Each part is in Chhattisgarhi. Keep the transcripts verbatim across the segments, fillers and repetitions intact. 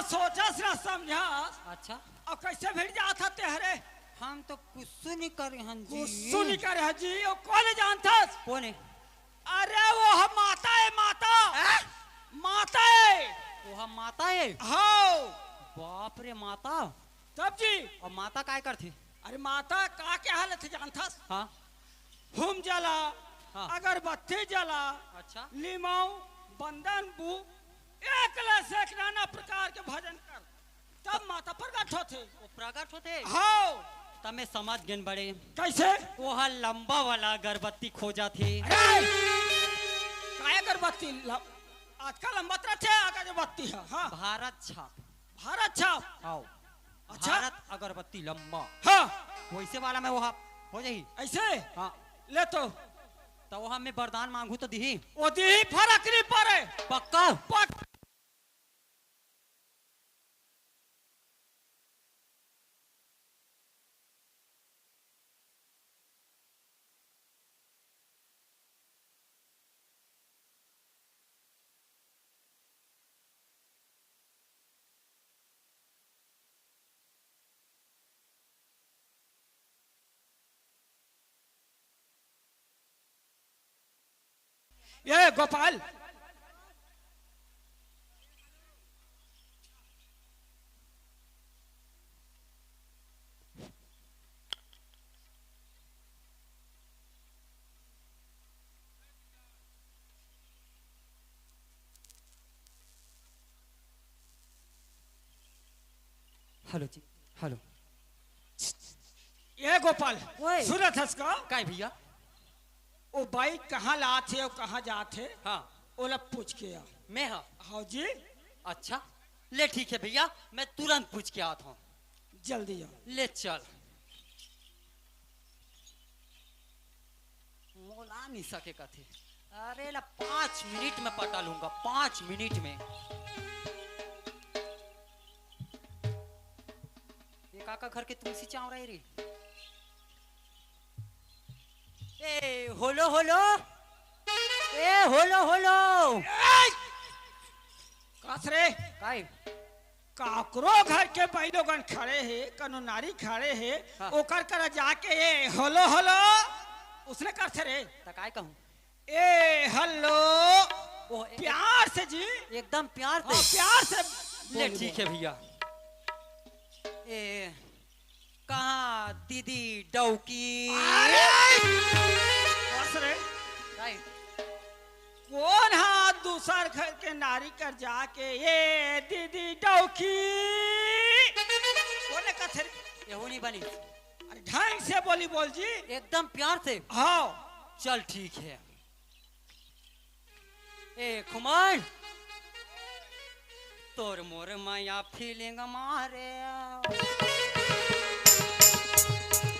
सोचस न समझस। अच्छा। अउ कइसे भिड़ जात हस तें हरे? हम तो कुछु नइ करे हन जी। कुछु नइ करे हस जी, अउ कोन जानथस? कोन हे? अरे वो ह माता हे, माता। हैं? माता हे। वो ह माता हे? हव। बाप रे माता। तब जी। अउ माता काय करथे? अरे माता का के हालत हे जानथस? हाँ। हूम जला, हाँ। अगरबत्ती जला, अच्छा। लिमाऊ, बंदन बू, एक ले से एक नाना प्रकार के भजन कर, तब माता प्रगट होथे। वो प्रगट होथे? हव। तब मैं समझ गेन बड़े। कइसे? वो ह लंबा वाला अगरबत्ती खोजथे। अरे! काय अगरबत्ती? ल-, आजकल लंबा तरह से अगरबत्ती हे, हाँ। भारत छाप। भारत छाप? हव। अच्छा। भारत अगरबत्ती लंबा। हाँ। वइसे वाला में वो ह-, हो जाही। अइसे? हाँ। ले तो। त वो ह मैं वरदान मांगहूं त दिही? वो दिही, फरक नइ परे। पक्का? पक्का। ए गोपाल, हेलो जी, हेलो। ए गोपाल, ओए। सुनत हस का? काय भइया? वो बाइक कहाँ ले आथे अउ कहाँ जाथे? हाँ। ओला पूछ के आ। मैं हा? हव जी। अच्छा, ले ठीक हे भइया, मैं तुरंत पूछ के आत हंव। जल्दी आ। ले चल। मोला नइ सके कथे। अरे ला पाँच मिनट में पटा लूंगा, पाँच मिनट में। ये काकर घर के तुलसी चांवरा हे रे? ए, होलो, होलो। ए, होलो, होलो। ए! कस रे? काय? काकरो घर के बइलोगन खड़े हे, कनो नारी खड़े हे, हाँ। ओकर करा जाके, "ए, होलो, होलो," उसने करथे रे। त काय कहूं? ए, हेलो। ओ, ए, प्यार से जी। एकदम प्यार से। हाँ, प्यार से ले, बोली, ठीक बोली। हे भइया। ए, कहाँ दीदी डौकी? अरे! बस रे। काय? कोन हा दूसर घर के नारी कर जाके, "ए दीदी डौकी," कोन कथे रे? एहू नइ बनी। अरे ढंग से बोली बोल जी। एकदम प्यार से। हाँ। चल ठीक हे। ए खुमान, तोर मोर मया feeling मारे,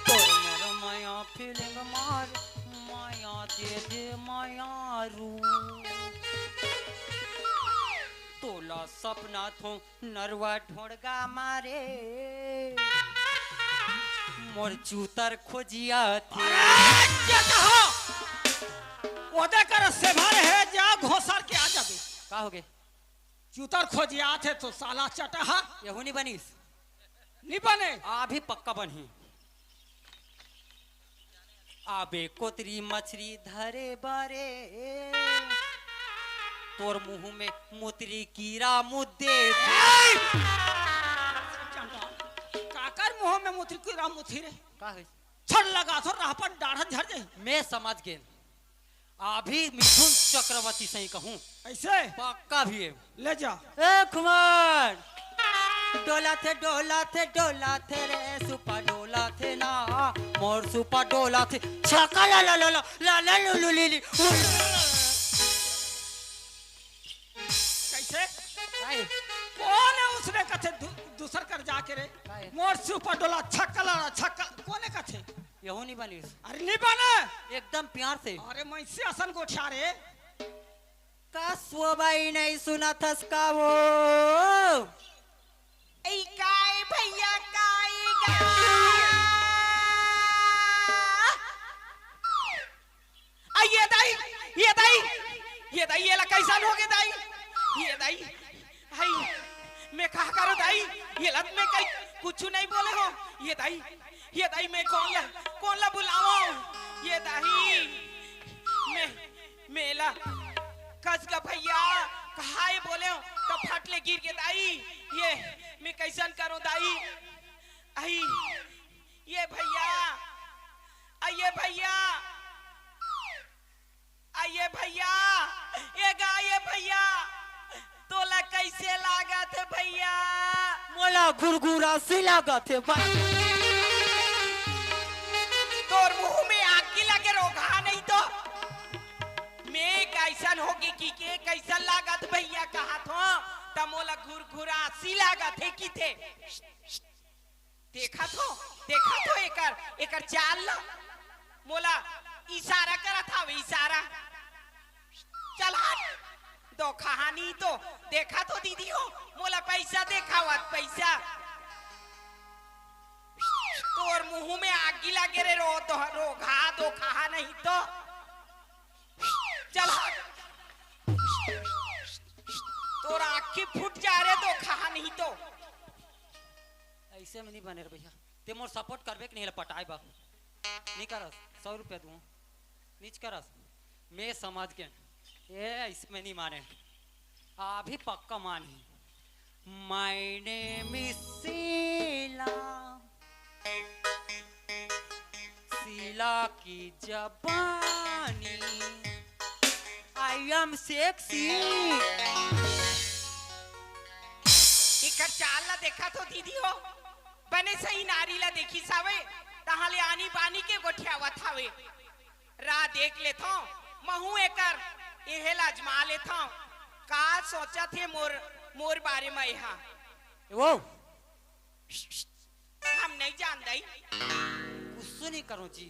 तोर मोर मया feeling मारे, मया दे दे मया रू। तोला सपना थो नरवा ढोड़गा मारे, मोर चूतर खोजिया थे। अरे, ये कहा? ओदे कर से मारे हे, जा घोसर के आ जाबे। का होगे? चूतर खोजिया थे तो साला चटहा। एहू नइ बनिस। नइ बने। अभी पक्का बनही। आबे कोतरी मछरी धरे बरे, तोर मुंह में मुतरी कीरा मुद्दे। काकर मुंह में मुतरी कीरा मुतरी रे? का होइस? छड़ लगा थो, राह पर डाढ़त झड़ जाही। मैं समझ गेन। अभी मिथुन चक्रवर्ती सही कहूं। अइसे? पक्का भी हे। ले जा। ए खुमान, डोला थे, डोला थे, डोला थे रे, सुपा डोला थे ना, मोर सुपा डोला थे, छका ला ला ला ला, ला ला लू लू ली ली, उल। कइसे? काय? कोन हे उसने कथे दू-, दूसर कर जाके रे? काय? मोर सुपा डोला, छक्का ला, छक्का, कोन हे कथे? एहू नइ बनिस। अरे नइ बने। एकदम प्यार से। अरे मइनसे असन गोठिया रे। का सोबाई नइ सुनत हस का वो? ए काय भइया काय गा? आ ये दाई, ये दाई, ये दाई, ये ला कइसन होगे दाई? ये दाई, हाय। मैं का करो दाई? ये लत में कहीं कुछ नहीं बोले हो। ये दाई, ये दाई, मैं कौन ला, कौन ला बुलावो? ये दाई, मैं, मेला कस का भैया, कहा ये बोले हो? तो फट ले गिर के दाई। ये मैं कैसन करो दाई? आई, ये भैया, आ ये भैया, आ ये भैया, ये गा ये भैया, तोला कैसे लागत हे भैया? मोला घुरघुरासी लागत हे बा। तोर मुंह में आगी लगे रोगहा नहीं तो। मैं कैसन होगी कि के कैसन लागत भैया कहा थो, त मोला घुरघुरासी लागत हे कि थे। देखा थो, देखा थो एकर, एकर चाल ला। मोला इशारा करत हवे, इशारा। चल हट, दो कहानी तो। देखा थो दीदी हो, मोला पैसा देखावत, पैसा। तोर मुंह में आगी लगे रे रो, दो, रोगहा दो कहा नहीं तो। चल हट, तोर आँखी फूट जा रे दो कहा नहीं तो। ऐसे में नहीं बने रे भैया, ते मोर सपोर्ट करबे कि नहीं ला पटाए बा? नहीं करस, सौ रुपया दूँ, नीच करस। मैं समझ के, ए, ऐसे में नहीं माने, अभी पक्का मान ही। My name is शीला, शीला की जबानी, I am sexy। एकर चाल ला देखा थो दीदी हो, बने सही नारी ला देखिस हवे, तहाँ ले आनी बानी के गोठियावत हवे। रा देख लेथव, महू एकर एहे ला आजमा लेथव, का सोचत हे मोर, मोर बारे म एहा। वो हम नहीं जान दई। कुछ नहीं करो जी।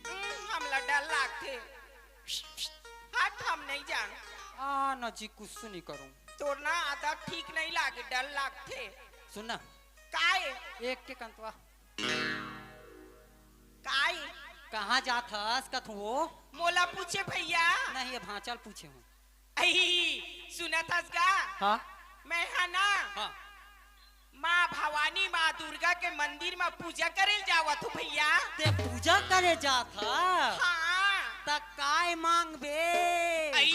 हम्म, हमला डर लागथे। हट, हम नहीं जान। आ ना जी, कुछ नहीं करो। तोर ना आदत ठीक नहीं लागे, डर लागथे। सुन ना। काय? एक के कंतवा। काय? कहाँ जात हस कथू वो? मोला पूछे भैया। नहीं, ये भांचल पूछे हूँ। अई, सुनत हस गा? हाँ? मैं हा ना, हाँ। माँ भवानी, माँ दुर्गा के मंदिर म पूजा करे जावत हूँ भैया। ते पूजा करे जात हस? हाँ। त काय मांगबे? अई,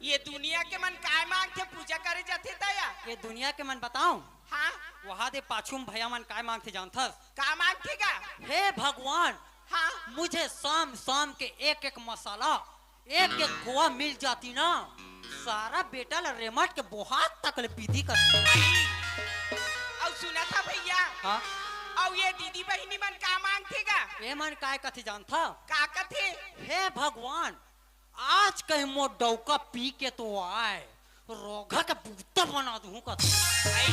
ये दुनिया के मन काय मांगथे पूजा करे जाथे त या? ये दुनिया के मन बताओ? हाँ। वहाँ दे पाछू म भैया मन काय मांगथे जानथस? का मांगथे गा? हे भगवान, हाँ। मुझे शाम शाम के एक एक मसाला, एक एक खोआ मिल जाती ना, सारा बेटा ला रेमट के बोहात तक ले पीदी कर। अउ सुनत हस भैया? हाँ? अउ ये दीदी बहिनी मन का मांगथे गा? ए मन काय कथे जानथस? का कथे? हे भगवान, आज कहीं मोर डौका पी के तो आए, रोगहा के बूता बना दूं कथस। अई।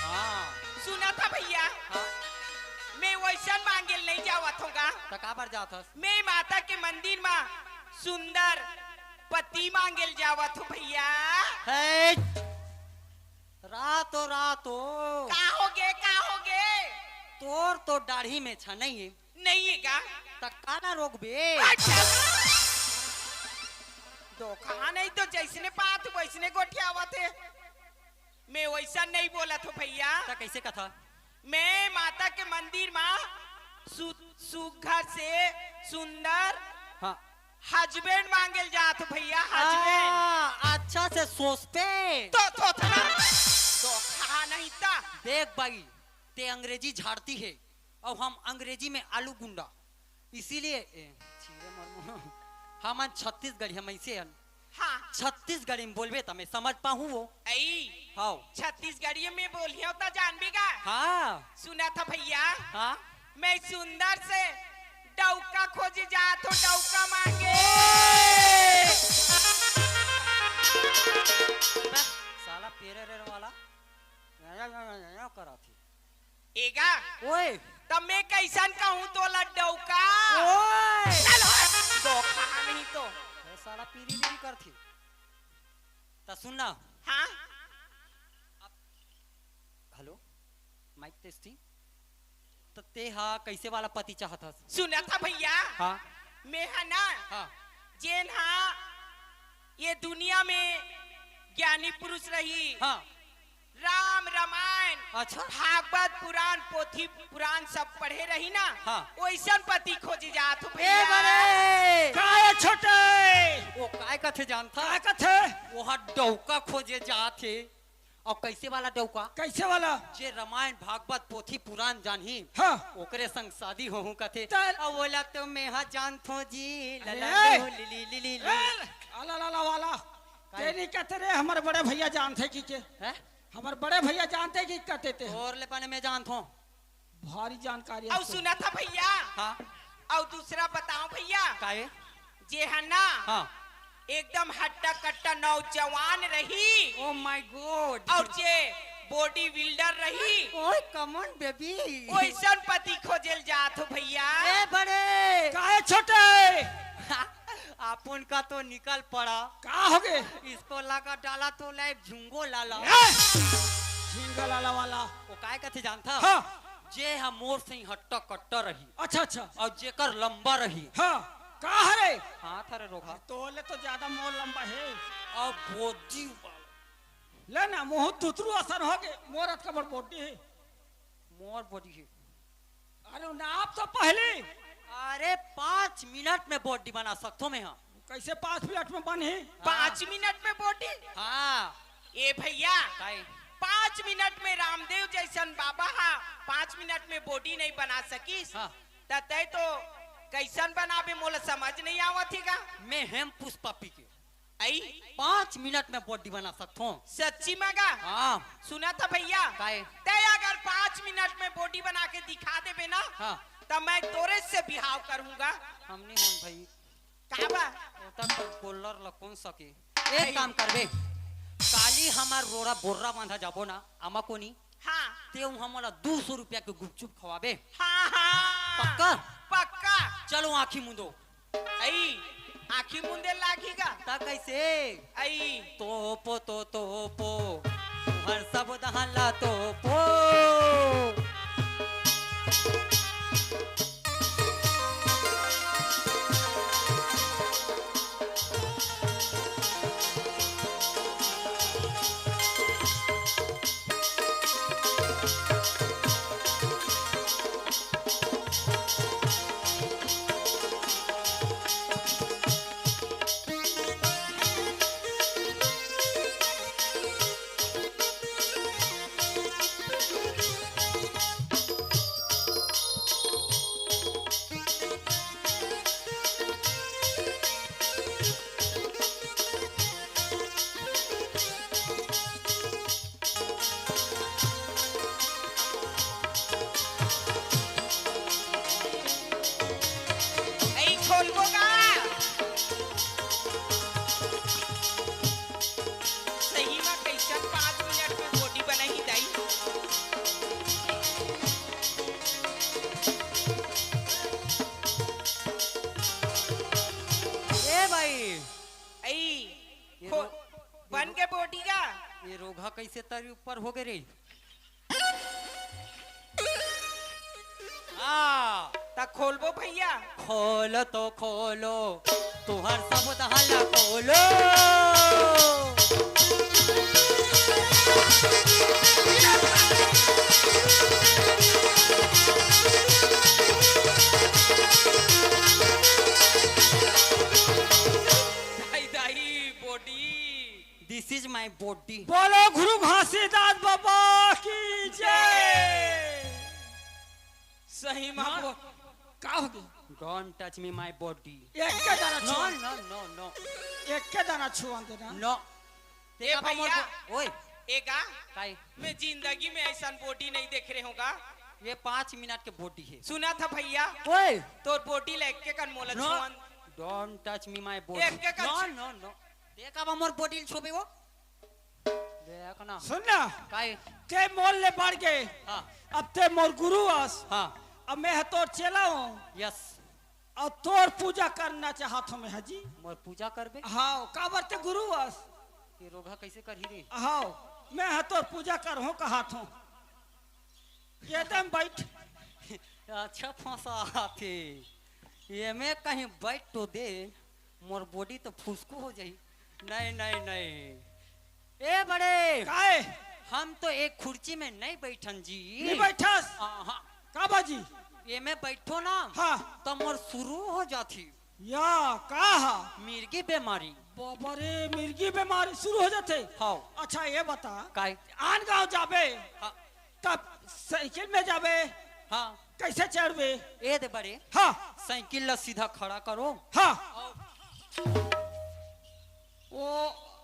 हाँ। सुनत हस भैया? हाँ। मैं वैसन मांगे ल नहीं जावत हूँ गा। त काबर जात हस? मैं माता के मंदिर म सुंदर पति मांगे ल जावत हूँ भैया। हे, रातो रातो। का होगे, का होगे? तोर तो दाढ़ी में छनई हे। नहीं हे का? त काला रोगबे? अच्छा। धोखा नहीं तो जैसने बात वैसने गोठियावत हे। मैं वैसा नहीं बोलत हूँ भैया। त कैसे कथस? मैं माता के मंदिर म सु-, सुघर से सुंदर हाँ। Husband मांगे ल जात हूँ भैया, husband। आ, अच्छा से सोचते। तो, तो, तो, धोखा नहीं त। देख भाई, ते अंग्रेजी झाड़ती हे। अउ हम अंग्रेजी में आलू गुंडा, इसीलिए, ए, छीरे मर मर। हमन छत्तीसगढ़िया मइसे हन। हाँ। छत्तीसगढ़ी में बोलबे त मैं समझ पाहूँ वो। अई। हाँ। छत्तीसगढ़ी में बोलियो त जानबे गा? हाँ। सुनत हस भैया? हाँ। मैं सुंदर से डौका खोजे जात हूँ, डौका मांगे। बस, साला पेरे रेर वाला। या, या, या, या, या करा थी। ए गा? ओए। त मैं कैसन कहूँ तोला डौका? ओए। चल हो, धोखा नहीं तो। ए साला पीरी बीरी करथे। त सुन ना। हाँ? अब, hello, mic testing। त ते हा कैसे वाला पति चाहत हस? सुनत हस भैया? हाँ। मैं हा ना, हाँ। जेन हा ये दुनिया में ज्ञानी पुरुष रही, हाँ। राम रमायन, अच्छा। भागवत पुराण, पोथी पुराण सब पढ़े रही ना, हाँ। ओइसन पति खोजे जात हो ए भैया। बड़े! काय छोटे? वो काय कथे जानथा? काय कथे? वो हा डौका खोजे जात हे। अउ कइसे वाला डौका? कइसे वाला? जे रमायन, भागवत, पोथी पुराण जानही, हाँ। ओकरे संग शादी होहूं कथे। तल- अउ ओला तो मेहा जानथों जी, ला अरे! ला लो, ली ली ली ली ली। ए, आला ला ला वाला। काय? के नहीं कहते रे, हमर बड़े भैया जानथे कि के? हैं? हमर बड़े भैया जानथे कि कहते ते? और ले पाने में जानथों। भारी जानकारी अउ है। सुनथा भैया। हाँ। अउ दूसरा बताओ भैया। काहे? जे ह ना, हाँ। एकदम हट्टा कट्टा नौजवान रही। Oh my God। अउ जे body builder रही। ओए, come on baby। ओइसन पति खोजेल जात हो भैया। ए बड़े। काहे छोटे? अपन का तो निकल पड़ा। का हो गे? इसको लगा डाला तो लाइव झुंगो लाला। ए! झिंगा लाला वाला। वो काय कथे जानथा? हाँ। जे ह मोर सही हट्टा कट्टा रही। अच्छा, अच्छा। अउ जेकर लंबा रही। हाँ। का हरे? हाथ हरे रोघा। तोले तो ज्यादा मोर लंबा हे। अउ body वाला। ले ना, मुंह तुतरू असन हो गे, मोर अतका बड़ body हे। मोर body हे। अरे नाप तो पहली। अरे पाँच मिनट में body बना सकथों मैं, हाँ। कइसे पाँच मिनट में बनही? हाँ। पाँच मिनट में body? हाँ। ए भैया, काहे? पाँच मिनट में रामदेव जइसन बाबा हा पाँच मिनट में body नहीं बना सकिस, हाँ। त तैं तो कइसन बनाबे, मोला समझ नहीं आवत हे गा। मैं हेम पुष्पा पी के अई? पाँच मिनट में body बना सकथों। सच्ची में गा? हाँ। सुनथा भैया, काहे? तैं अगर पाँच मिनट में body बना के दिखा देबे ना, हाँ। त मैं तोरे से बिहाव करहूं गा। हम नहीं होन भाई। का बा? ओतक तो गोल्लर ल कोन सके। एक काम करबे, काली हमर रोरा बोर्रा बांधा जाबो ना, आमा कोनी। हाँ। ते उहाँ मोला दू सौ रुपया के गुपचुप खवाबे। हाँ, हाँ। पक्का? पक्का। चलो आँखी मुंदो। अई, आँखी मुंदे लागही गा। त कइसे? अई। तोपो तो तोपो, हर सब दहला तोपो। अई खोलबो का? सही में कइसन पाँच मिनट में body बनही दाई? ए भाई। अई, ये खो-, रो-, ये बन रो-, के body का? ये रोघा कइसे तरी ऊपर हो गे रे? हाँ। त खोलबो भैया? खोलो तो खोलो, तुहर सब दहला खोलो। दाई, दाई, body। This is my body। बोलो गुरु घासीदास बाबा की जय। सही में हाँ। बो-, का हो गे? Don't touch me, my body। एक के दाना No, छुआ। No, no, no। एक के दाना छुआ देना। No। ए देखा बा मोर भैया। बो-, ओए। ए गा? काई? मैं जिंदगी में अइसन body नहीं देखे रहेंव गा। ये पाँच मिनट के body हे। सुनथा भैया। ओए। तोर body ल एक के कन मोला No। छुअन। Don't touch me, my body। एक के कन No, छु- no, no। देखा बा मोर body ल छुबे वो। देख ना। सुन ना। काई? ते मोर ले बढ़ गे। हाँ। अब ते मोर गुरु अस। हाँ। अब मैं ह तोर चेला हों। Yes। अउ तोर पूजा करना चाहत हों मैं ह जी। मोर पूजा करबे? हाँ, काबर ते गुरु अस। ये रोघा कइसे करही रे? हाँ, मैं ह तोर पूजा करहूँ कहत हों। ये दे म बइठ। अच्छा फंसाथे। ये में कहीं बइठ तो दे, मोर body तो फुसको हो जाही। नहीं, नहीं, नहीं। ए बड़े! काय? हम तो एक खुर्ची में नहीं बैठन जी। नहीं बैठस? हाँ, हाँ। का बाजी? ये में बैठो ना, हाँ। तो मोर शुरू हो जाती। या, का हा? मिर्गी बीमारी। बाबा रे, मिर्गी बीमारी शुरू हो जाथे? हाँ। अच्छा, ये बता, काय? आन गांव जाबे, हाँ। तब साइकिल में जाबे, हाँ। कैसे चढ़बे? ए दे बड़े, हाँ। साइकिल ला सीधा खड़ा करो। हाँ। वो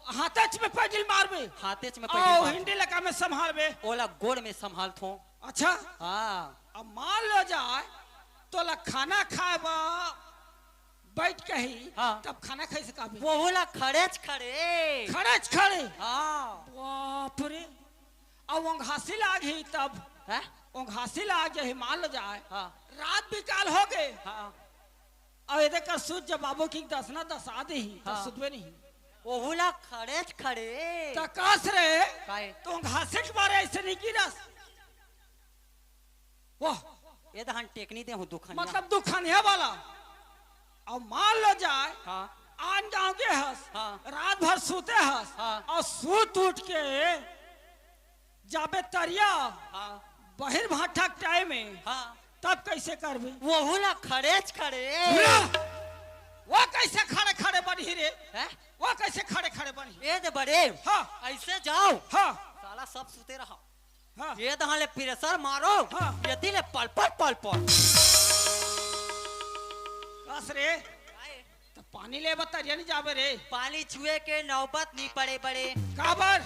हाथच में पैडल मारबे। हाथच में पैडल मारबे। हिंडी लका में संभालबे। ओला गोड़ में संभालथो। अच्छा। हाँ। अब मान लो जाए, तोला खाना खाए बा बैठ के ही, हाँ। तब खाना खाई सकाबे। वहू ला खड़ेच खड़े। खड़ेच खड़े। हाँ। बाप रे। अब ओंघासी लाग ही तब। हैं? ओंघासी लाग जाही, मान लो जाए। हाँ। रात बिकाल हो गए। हाँ। अब एदे कर सूत जब बाबू की दसना दसा दे ही, तो हाँ। सुतबे नहीं। ओहू ला खड़ेच खड़े। त कस रे। काय? तो ओंघासी के मारे ऐसे नहीं गिरस। वाह। ए दहन टेकनी दे हूँ दुखनिया। मतलब दुखनिया वाला। अब मान लो जाए, हाँ। आन गांव के हस, हाँ। रात भर सूते हस, हाँ। और सूत उठ के जाबे तरिया, हाँ। बहिर भाटा के टाइम में, हाँ। तब कैसे करबे? वहू ला खड़ेच खड़े। बोला, वो कैसे खड़े खड़े बनही रे? हैं? वो कैसे खड़े खड़े बनही? ए दे बड़े, हाँ। ऐसे जाओ। हाँ। साला सब सुते रहा। हाँ। ये दहां ले pressure मारो, हाँ। यदि ले पल पल पल पल। कस रे, काय? त पानी ले बर तरिया नहीं जाबे रे। पानी छुए के नौबत नहीं पड़े बड़े। काबर?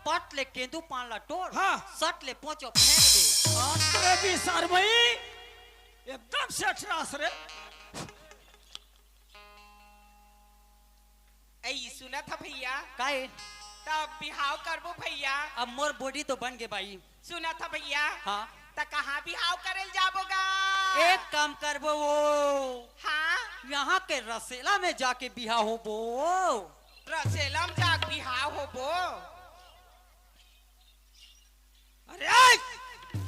पट ले केंदू पान ला टोर, हाँ। सट ले पोंचो फेंक दे। अरे बिसरमई, एकदम सेठ रास रे। ए, सुनत ह भैया? काय? तब बिहाव करबो भैया? अब मोर body तो बन गे बाई। सुनत ह भैया? हाँ। त कहाँ बिहाव करे ल जाबो गा? एक काम करबो वो। हाँ? यहाँ के रसेला में जाके बिहाव होबो। रसेला में जाके बिहाव होबो। अरे!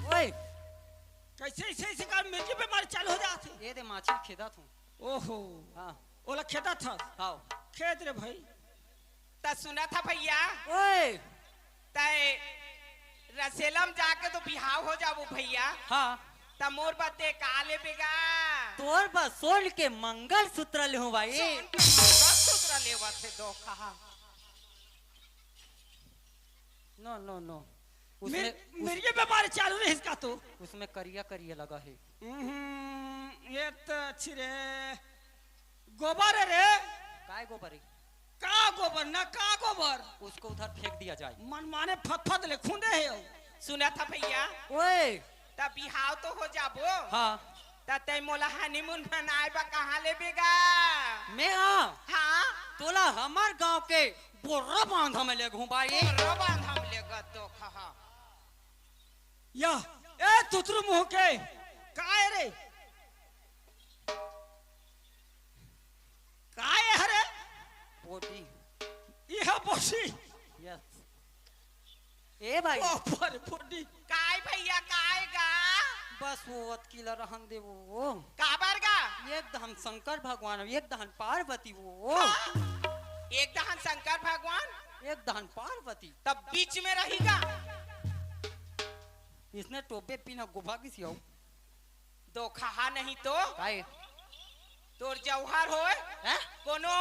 ओए! कैसे ऐसे ऐसे का मिर्गी बीमारी चालू हो जात हे? ए दे माछी खेदत हूँ। ओहो। हाँ। ओला खेदत हस? हाँ। खेद रे भाई। त सुनत ह भैया? ओए! तय रसेला में जाके तो बिहाव हो जाबो भैया। हाँ। त मोर बर ते का लेबे गा? तोर बर सोन के मंगलसूत्र लेहूं भाई। सोन के मंगलसूत्र लेवत हे दोखहा। No, no, no। उसमें, मिर-, उस-, मिर्गी बीमारी चालू रहिस का तो? उसमें करिया करिया लगा है। हम्म, ये तो अच्छी रे। गोबर है रे। काय गोबर है? का गोबर ना, का गोबर? उसको उधर फेंक दिया जाए। मनमाने फतफत ले खूंदे है। सुनत ह भैया? ओए। त बिहाव तो हो जाबो। हाँ। त तै मोला honeymoon मनाए बर कहाँ लेबे गा? मैं हाँ? हाँ। तोला हमर गांव के बोर्रा बांधा में लेगहूं भाई। बोर्रा बांधा में लेगत दोखहा। या, ए तुतरू मुंह के, काय रे? काय हरे? Body। यह body। Yes। ए भाई। Upper body। काय भैया, काय गा? बस वो अतकी ला रहन दे वो। काबर गा? एक दहन शंकर भगवान, एक दहन पार्वती वो। हाँ? एक दहन शंकर भगवान? एक दहन पार्वती। तब बीच में रही गा। इसने टोपे पीना गुफा की सियाऊ। दोखहा नहीं तो। काय? तोर जौहर होय, हैं? कोनो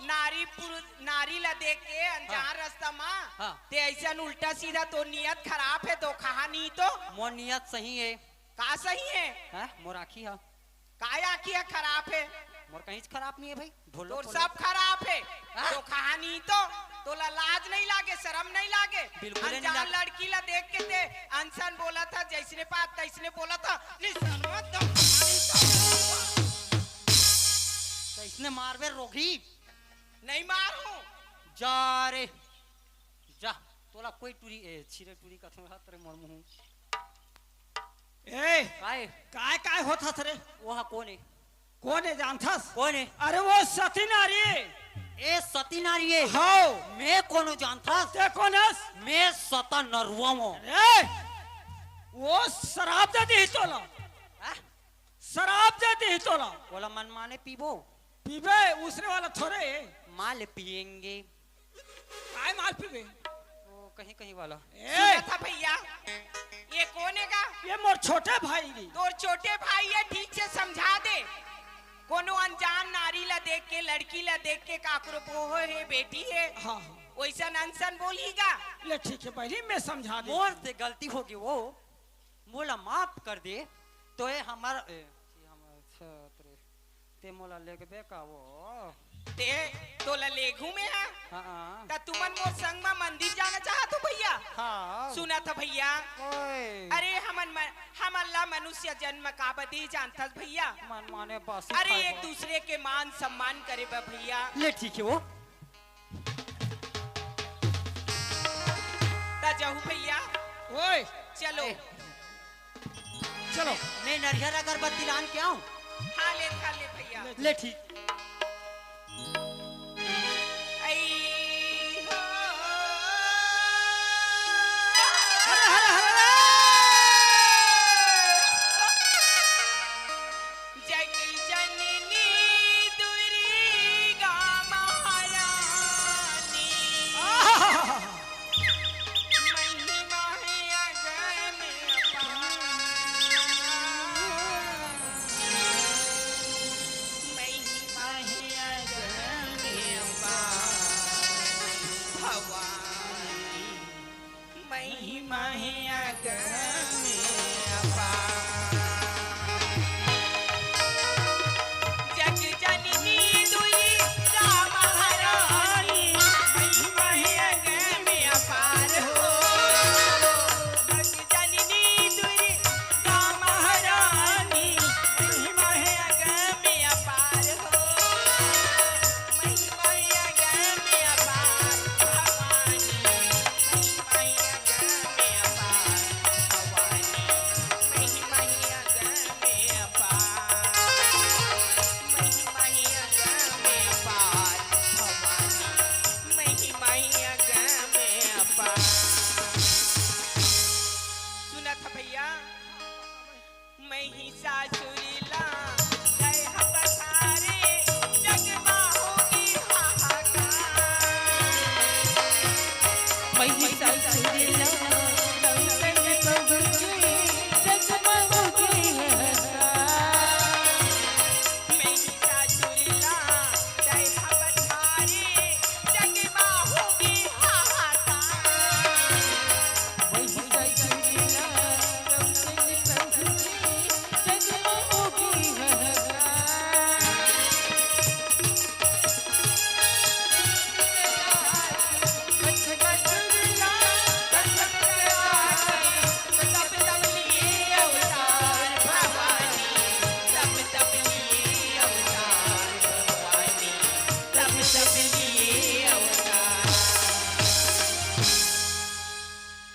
नारी पुरु-, नारी ला देख के अनजान हाँ। रस्ता मा, हाँ। ते अइसन उल्टा सीधा तोर नियत खराब हे, दोखहा नहीं तो। मोर नियत सही हे। का सही हे? हैं? मोर आँखी हा। काय आँखी हा खराब हे? मोर कहीं खराब नहीं हे भाई। ढोलक तोर फोलक। सब खराब हे। हाँ? दोखहा नहीं तो, तोला लाज नहीं लागे, शरम नहीं लागे? बिल्कुल नहीं अनजान लागे। लड़की ला देख के ते अनसन बोलत हा, जैसने पात तैसने बोलत हा। निसन मत दो। तैसने मारबे रोगी। नहीं मारूं। जा रे, जा। तोला कोई टूरी, ए, छिरे टूरी कथों हा, तेरे मोर मुंह। ए, काय? काय, काय होत हस रे? वो हा कोन हे? कोन हे जानथस? कोन हे? अरे वो सती नारी हे। ए सती नारी हे? हव। मैं कोनो जानथस? ते कोन हस? मैं सता नरुआ हूँ। अरे, वो शराब दे दी तोला। हाँ? शराब दे दी तोला। बोला मन माने पीबो। पीबे, उसने वाला थोड़े। माल पिएंगे। काय माल पीबे? वो कहीं कहीं वाला। ए! सुनत हस भइया, ये कोन हे गा? ये मोर छोटे भाई रे। तोर छोटे भाई हे, ठीक से समझा दे। कोनो अनजान नारी ला देख के, लड़की ला देख के काकरो बहू हे, बेटी हे, हाँ, हाँ। वइसन अनसन बोलही गा। ले ठीक हे बहिनी, मैं समझा दे। मोर से गलती होगे वो, मोला माफ कर दे। तो ये हमर, ए, हमर छत्र, ते मोला लेगबे का वो? ते तोला लेगहूं मैं हा? हाँ, हाँ। त तुमन मोर संग म मंदिर जाना चाहत हो भइया? हाँ। सुनत हस भइया? ओए। अरे हमन म-, हमन ला मनुष्य जन्म काबर दे जानथस भइया? मन माने बासी अरे खाए एक बर। दूसरे के मान सम्मान करे बर भइया। ले ठीक हे वो। त जाहू भइया। ओए। चलो। ए। चलो। मैं नरियर अगरबत्ती लान के आऊं। हाँ, ले, खा ले भइया। ले ठीक। ऐ हो। हर हर हर। जग जननी दुर्गा महारानी। आहा। महिमा हे अगम अपार। महिमा हे अगम अपार। भवानी। महिमा हे अगम अपार। जग जननी दुर्गा महारानी, महिमा हे अगम अपार हो। जग जननी दुर्गा महारानी, महिमा हे अगम अपार हो। महिमा हे अगम अपार भवानी। सुनत हस भइया, महिषासुर ला दय हव पसारे, जग मा होगे हाहाकार। महिषासुर ला कंस ने पहुंचे, जग मा होगे हाहाकार। महिषासुर ला दय हव पसारे, जग मा होगे हाहाकार।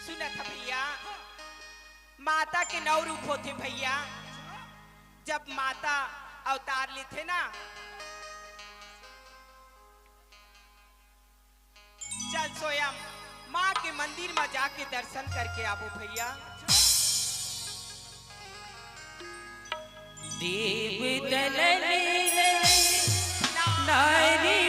सुनत हस भइया, माता के नौ रूप होथे भइया। जब माता अवतार लेथे ना, चल सोयम माँ के मंदिर मा जाके दर्शन करके आबो भइया। देव दलन नारी